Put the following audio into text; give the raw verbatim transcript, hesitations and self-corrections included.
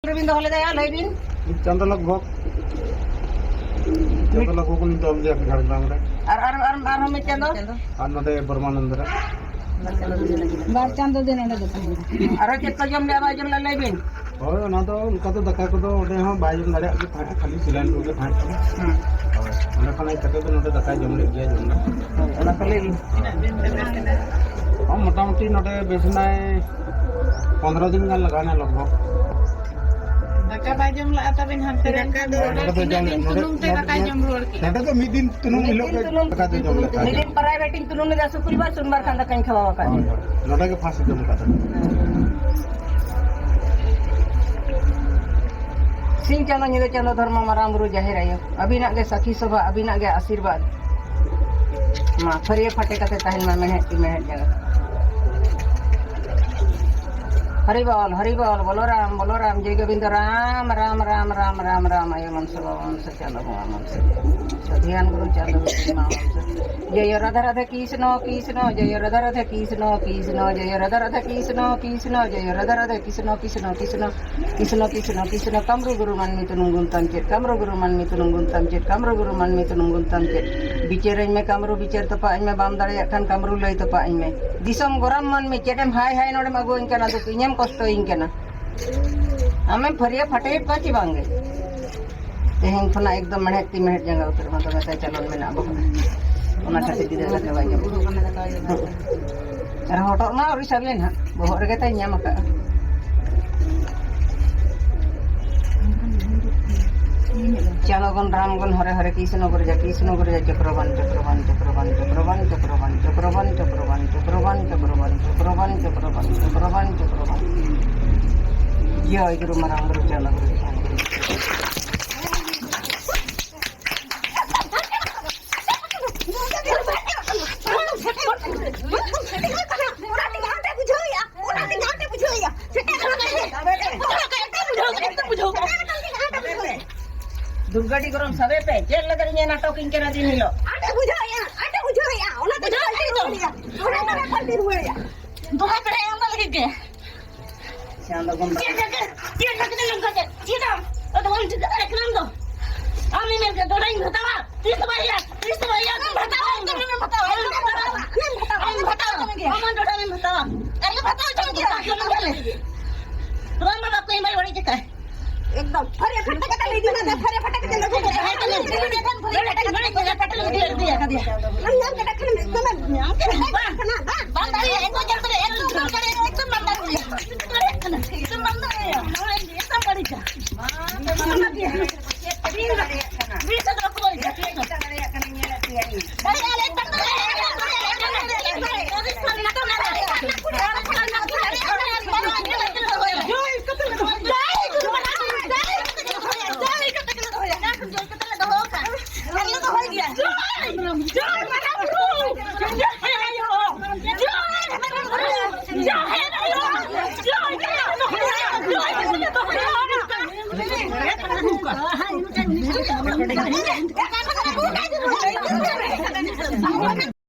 ᱨᱮᱵᱤᱱ ᱫᱚᱦᱚ ᱞᱮᱫᱟ, ᱞᱟᱹᱭ ᱵᱤᱱ᱾ ᱢᱤᱫ ᱪᱟᱸᱫᱚ ᱞᱚᱜᱽ ᱵᱷᱚᱜᱽ᱾ ᱢᱤᱫ ᱪᱟᱸᱫᱚ ᱞᱚᱜᱽ ᱵᱷᱚᱜᱽ ᱞᱤᱧ ᱫᱚᱦᱚ ᱞᱮᱫᱟ ᱡᱷᱟᱲᱜᱨᱟᱢ ᱨᱮ᱾ ᱟᱨ, ᱟᱨ, ᱟᱨ, ᱟᱨᱦᱚᱸ ᱢᱤᱫ ᱪᱟᱸᱫᱚ? ᱟᱨ ᱱᱚᱰᱮ ᱵᱨᱚᱦᱢᱟᱱᱚᱱᱫ ᱨᱮ᱾ ᱵᱟᱨ ᱪᱟᱸᱫᱚ ᱫᱤᱱ ᱚᱸᱰᱮ ᱫᱚ ᱛᱟᱦᱮᱸ ᱠᱟᱱᱟ᱾ ᱟᱨᱦᱚᱸ ᱪᱮᱫ ᱠᱚ ᱡᱚᱢ ᱞᱮᱫᱟ, ᱵᱟᱭ ᱡᱚᱢ ᱞᱮᱫᱟ, ᱞᱟᱹᱭ ᱵᱤᱱ᱾ ᱦᱳᱭ, ᱚᱱᱟ ᱫᱚ ᱚᱱᱠᱟ ᱫᱚ ᱫᱟᱠᱟ ᱠᱚᱫᱚ ᱚᱸᱰᱮ ᱦᱚᱸ ᱵᱟᱭ ᱡᱚᱢ ᱫᱟᱲᱮᱭᱟᱜ ᱜᱮ ᱛᱟᱦᱮᱸᱫ, ᱠᱷᱟᱹᱞᱤ ᱥᱮᱞᱟᱭᱤᱱ ᱠᱚᱜᱮ ᱛᱟᱦᱮᱸ ᱠᱟᱱᱟ᱾ ᱦᱩᱸ᱾ ᱦᱳᱭ, ᱚᱸᱰᱮ ᱠᱷᱚᱱ ᱦᱮᱡ ᱠᱟᱛᱮ ᱫᱚ ᱱᱚᱰᱮ ᱫᱟᱠᱟᱭ ᱡᱚᱢ ᱞᱮᱫ ᱜᱮᱭᱟ, ᱡᱚᱢ ᱫᱚ᱾ ᱦᱳᱭ, ᱚᱱᱟ ᱠᱚ ᱞᱟᱹᱭ ᱵᱤᱱ᱾ ᱦᱚᱸ, ᱢᱚᱴᱟᱢᱩᱴᱤ ᱱᱚᱰᱮ ᱵᱮᱥ ᱱᱟᱭ ᱯᱚᱱᱨᱚ ᱫᱤᱱ ᱜᱟᱱ ᱞᱟᱜᱟᱣ ᱮᱱᱟ ᱞᱚᱜᱽ ᱵᱷᱚᱜᱽ᱾ ᱫᱟᱠᱟ ᱵᱟᱭ ᱡᱚᱢ ᱞᱟᱜᱼᱟ ᱛᱟᱵᱮᱱ ᱦᱟᱱᱛᱮ ᱨᱮ? ᱫᱟᱠᱟ ᱫᱚ ᱮᱱᱠᱷᱟᱱ ᱱᱚᱰᱮ ᱱᱚᱰᱮ ᱫᱚ ᱛᱤᱱᱟᱹᱜ ᱡᱚᱢ ᱫᱤᱱ ᱞᱮᱫ, ᱥᱩᱱᱩᱢ ᱛᱮ ᱱᱚᱰᱮ, ᱫᱟᱠᱟᱭ ᱡᱚᱢ ᱨᱩᱣᱟᱹᱲ ᱠᱮᱫᱼᱟ? ᱱᱚᱰᱮ ᱫᱚ ᱢᱤᱫ ᱫᱤᱱ ᱥᱩᱱᱩᱢ ᱢᱤᱫ ᱫᱤᱱ ᱢᱤᱞᱚᱜ ᱜᱮ ᱛᱩᱱᱩᱢ ᱛᱮ᱾ ᱫᱟᱠᱟ ᱫᱚ ᱡᱚᱢ ᱞᱮᱫ ᱢᱤᱫ ᱛᱟᱦᱮᱸᱫ᱾ ᱫᱤᱱ ᱯᱨᱟᱭᱵᱷᱮᱴ ᱤᱧ ᱛᱩᱱᱩᱢ ᱞᱮᱫᱟ, ᱥᱩᱠᱨᱤᱵᱟᱨ ᱥᱳᱢᱵᱟᱨ ᱠᱷᱟᱱ ᱫᱟᱠᱟᱧ ᱠᱷᱟᱣᱟᱣ ᱟᱠᱟᱫ ᱦᱳᱭ, ᱢᱮᱭᱟ᱾ ᱦᱳᱭ᱾ ᱱᱚᱰᱮ ᱜᱮ ᱯᱷᱟᱥᱴ ᱡᱚᱢ ᱟᱠᱟᱫᱟ᱾ ᱥᱤᱧ ᱪᱟᱸᱫᱚ, ᱧᱤᱫᱟᱹ ᱪᱟᱸᱫᱚ, ᱫᱷᱚᱨᱢᱚ, ᱢᱟᱨᱟᱝ ᱵᱩᱨᱩ, ᱡᱟᱦᱮᱨ ᱟᱭᱳ, ᱟᱹᱵᱤᱱᱟᱜ ᱜᱮ ᱥᱟᱹᱠᱷᱤ ᱥᱚᱵᱷᱟ, ᱟᱹᱵᱤᱱᱟᱜ ᱜᱮ ᱟᱥᱤᱨᱵᱟᱫᱽ᱾ ᱢᱟ, ᱯᱷᱟᱹᱨᱭᱟᱹ ᱯᱷᱟᱴᱮ ᱠᱟᱛᱮ ᱛᱟᱦᱮᱱ ᱢᱟ ᱢᱮᱬᱦᱮᱫ ᱛᱤ ᱢᱮᱬᱦᱮᱫ ᱡᱟᱸᱜᱟ᱾ ᱦᱚᱨᱤ ᱵᱚᱞ, ᱦᱚᱨᱤ ᱵᱚᱞ, ᱵᱚᱞᱚ ᱨᱟᱢ, ᱵᱚᱞᱚ ᱨᱟᱢ, ᱡᱚᱭ ᱜᱳᱵᱤᱱᱫᱚ ᱨᱟᱢ, ᱨᱟᱢ, ᱨᱟᱢ, ᱟᱭᱳ ᱢᱚᱱ ᱥᱮᱵᱟ ᱢᱚᱱ ᱥᱮ ᱪᱟᱸᱫᱚ ᱵᱚᱸᱜᱟ ᱢᱚᱱ ᱥᱮ ᱫᱷᱮᱭᱟᱱ ᱜᱩᱨᱩ ᱪᱟᱸᱫᱚ ᱵᱚᱸᱜᱟ ᱢᱚᱱ ᱥᱮ᱾ ᱡᱚᱭᱚ ᱨᱟᱫᱷᱟ ᱨᱟᱫᱷᱮ ᱠᱨᱤᱥᱱᱚ, ᱠᱨᱤᱥᱱᱚ, ᱡᱚᱭᱚ ᱨᱟᱫᱷᱟ ᱨᱟᱫᱷᱮ ᱠᱨᱤᱥᱱᱚ, ᱠᱨᱤᱥᱱᱚ, ᱡᱚᱭᱚ ᱨᱟᱫᱷᱟ ᱨᱟᱫᱷᱮ ᱠᱨᱤᱥᱱᱚ, ᱠᱨᱤᱥᱱᱚ, ᱡᱚᱭᱚ ᱨᱟᱫᱷᱟ ᱨᱟᱫᱷᱮ ᱠᱨᱤᱥᱱᱚ, ᱠᱨᱤᱥᱱᱚ, ᱠᱨᱤᱥᱱᱚ, ᱠᱨᱤᱥᱱᱚ, ᱠᱨᱤᱥᱱᱚ, ᱠᱟᱢᱨᱩ ᱜᱩᱨᱩ ᱢᱟᱹᱱᱢᱤ ᱛᱩᱱᱩᱢ ᱜᱩᱱ ᱛᱟᱢ ᱪᱮᱫ, ᱠᱟᱢᱨᱩ ᱜᱩᱨᱩ ᱢᱟᱹᱱᱢᱤ ᱛᱩᱱᱩᱢ ᱜᱩᱱ ᱛᱟᱢ ᱪᱮᱫ, ᱠᱟᱢᱨᱩ ᱜᱩᱨᱩ ᱢᱟᱹᱱᱢᱤ ᱛᱩᱱᱩᱢ ᱜᱩᱱ ᱛᱟᱢ ᱪᱮᱫ, ᱵᱤᱪᱟᱹᱨᱟᱹᱧ ᱢᱮ ᱠᱟᱢᱨᱩ, ᱵᱤᱪᱟᱹᱨ ᱛᱚᱯᱟᱜ ᱟᱹᱧ ᱢᱮ, ᱵᱟᱢ ᱫᱟᱲᱮᱭᱟᱜ ᱠᱷᱟᱱ ᱠᱟᱢᱨᱩ ᱞᱟᱹᱭ ᱛᱚᱯᱟᱜ ᱟᱹᱧ ᱢᱮ᱾ ᱫᱤᱥᱚᱢ ᱜᱚᱨᱟᱢ ᱢᱟᱹᱱᱢᱤ ᱪᱮᱫ ᱮᱢ ᱦᱟᱭ ᱦᱟᱭ ᱱᱚᱰᱮᱢ ᱟᱹᱜᱩᱣᱟᱹᱧ ᱠᱟᱱᱟ, ᱫᱩᱠ ᱤᱧᱮᱢ ᱠᱚᱥᱴᱚᱭᱤᱧ ᱠᱟᱱᱟ᱾ ᱟᱢᱮᱢ ᱯᱷᱟᱹᱨᱭᱟᱹ ᱯᱷᱟᱴᱮᱭᱮᱫ ᱠᱚᱣᱟ ᱪᱮ ᱵᱟᱝᱜᱮ? ᱛᱮᱦᱮᱧ ᱠᱷᱚᱱᱟᱜ ᱮᱠᱫᱚᱢ ᱢᱮᱬᱦᱮᱫ ᱛᱤ ᱢᱮᱬᱦᱮᱫ ᱡᱟᱸᱜᱟ ᱩᱛᱟᱹᱨ ᱢᱟ, ᱫᱚᱢᱮ ᱛᱟᱭ ᱪᱟᱞᱚᱱ ᱢᱮᱱᱟᱜᱼᱟ ᱵᱚᱦᱚᱜ ᱨᱮ᱾ ᱚᱱᱟ ᱠᱷᱟᱹᱛᱤᱨ ᱜᱤᱫᱽᱨᱟᱹ ᱫᱟᱠᱟ ᱵᱟᱭ ᱧᱟᱢᱟ᱾ ᱟᱨ ᱦᱚᱴᱚᱜ ᱢᱟ ᱟᱹᱣᱨᱤ ᱥᱟᱵᱮ ᱱᱟᱦᱟᱜ, ᱵᱚᱦᱚᱜ ᱨᱮᱜᱮ ᱛᱟᱭ ᱧᱟᱢ ᱟᱠᱟᱫᱼᱟ᱾ ᱪᱟᱸᱫᱚ ᱜᱚᱱ ᱨᱟᱢ ᱜᱚᱱ ᱦᱚᱨᱮ ᱦᱚᱨᱮ ᱠᱨᱤᱥᱱᱚ ᱜᱚᱨᱡᱟ, ᱠᱨᱤᱥᱱᱚ ᱜᱚᱨᱡᱟ, ᱪᱚᱠᱨᱚᱵᱟᱱ, ᱪᱚᱠᱨᱚᱵᱟᱱ, ᱪᱚᱠᱨᱚᱵᱟᱱ, ᱪᱚᱠᱨᱚᱵᱟᱱ᱾ ᱡᱚᱭ ᱜᱩᱨᱩ ᱢᱟᱨᱟᱝ ᱵᱩᱨᱩ ᱪᱟᱸᱫᱚ ᱜᱩᱨᱩ᱾ ᱫᱩᱨᱜᱟᱹᱰᱤ ᱜᱚᱨᱚᱢ ᱥᱟᱵᱮ ᱯᱮ, ᱪᱮᱫ ᱞᱟᱹᱜᱤᱫ ᱤᱧ ᱱᱟᱴᱚᱠ ᱤᱧ ᱠᱟᱱᱟ ᱫᱤᱱ ᱦᱤᱞᱳᱜ? ᱟᱴᱮ ᱵᱩᱡᱷᱟᱹᱣᱮᱭᱟ, ᱟᱴᱮ ᱵᱩᱡᱷᱟᱹᱣᱮᱭᱟ, ᱚᱱᱟ ᱛᱮᱜᱮ ᱵᱩᱡᱷᱟᱹᱣᱮᱭᱟ᱾ ᱚᱱᱟ ᱛᱮᱜᱮ ᱵᱩᱡᱷᱟᱹᱣᱮᱭᱟ᱾ ᱫᱚᱦᱚ ᱠᱟᱫᱟᱭ ᱚᱱᱟ ᱞᱟᱹᱜᱤᱫ ᱜᱮ᱾ ᱪᱟᱸᱫᱚ ᱵᱚᱸᱜᱟ᱾ ᱪᱮᱫ ᱞᱟᱹᱜᱤᱫ, ᱪᱮᱫ ᱞᱟᱹᱜᱤᱫ ᱮᱢ ᱯᱷᱟᱨᱭᱟ ᱯᱷᱟᱴᱟ ᱠᱟᱛᱮ ᱞᱮ ᱤᱫᱤ ᱢᱟ, ᱯᱷᱟᱨᱭᱟ ᱯᱷᱟᱴᱟ ᱠᱟᱛᱮ ᱞᱮ ᱤᱫᱤ ᱢᱟ᱾ ᱵᱟᱝ ᱧᱟᱢ ᱠᱮᱫᱟ ᱠᱷᱟᱱ ᱢᱮ, ᱵᱟᱝ ᱫᱟᱲᱮᱭᱟᱜᱼᱟ, ᱮᱠᱫᱚᱢ ᱡᱚᱞᱫᱤ ᱨᱮ, ᱮᱠᱫᱚᱢ ᱵᱟᱝ ᱫᱟᱲᱮᱭᱟᱜᱼᱟ, ᱮᱠᱫᱚᱢ ᱵᱟᱝ ᱫᱟᱲᱮᱭᱟᱜᱼᱟ, ᱮᱠᱫᱚᱢ ᱵᱟᱝ ᱫᱟᱲᱮᱭᱟᱜᱼᱟ᱾ ᱱᱚᱣᱟ ᱤᱧ ᱮᱠᱫᱚᱢ ᱵᱟᱹᱲᱤᱡᱟ᱾ ᱵᱤᱥ ᱫᱚ ᱚᱠᱚᱭ ᱵᱤᱥ ᱫᱚ ᱚᱠᱚᱭ ᱫᱟᱲᱮᱭᱟᱜ ᱠᱟᱱᱟ, ᱧᱮᱞᱮᱫ ᱯᱮᱭᱟ ᱞᱤᱧ᱾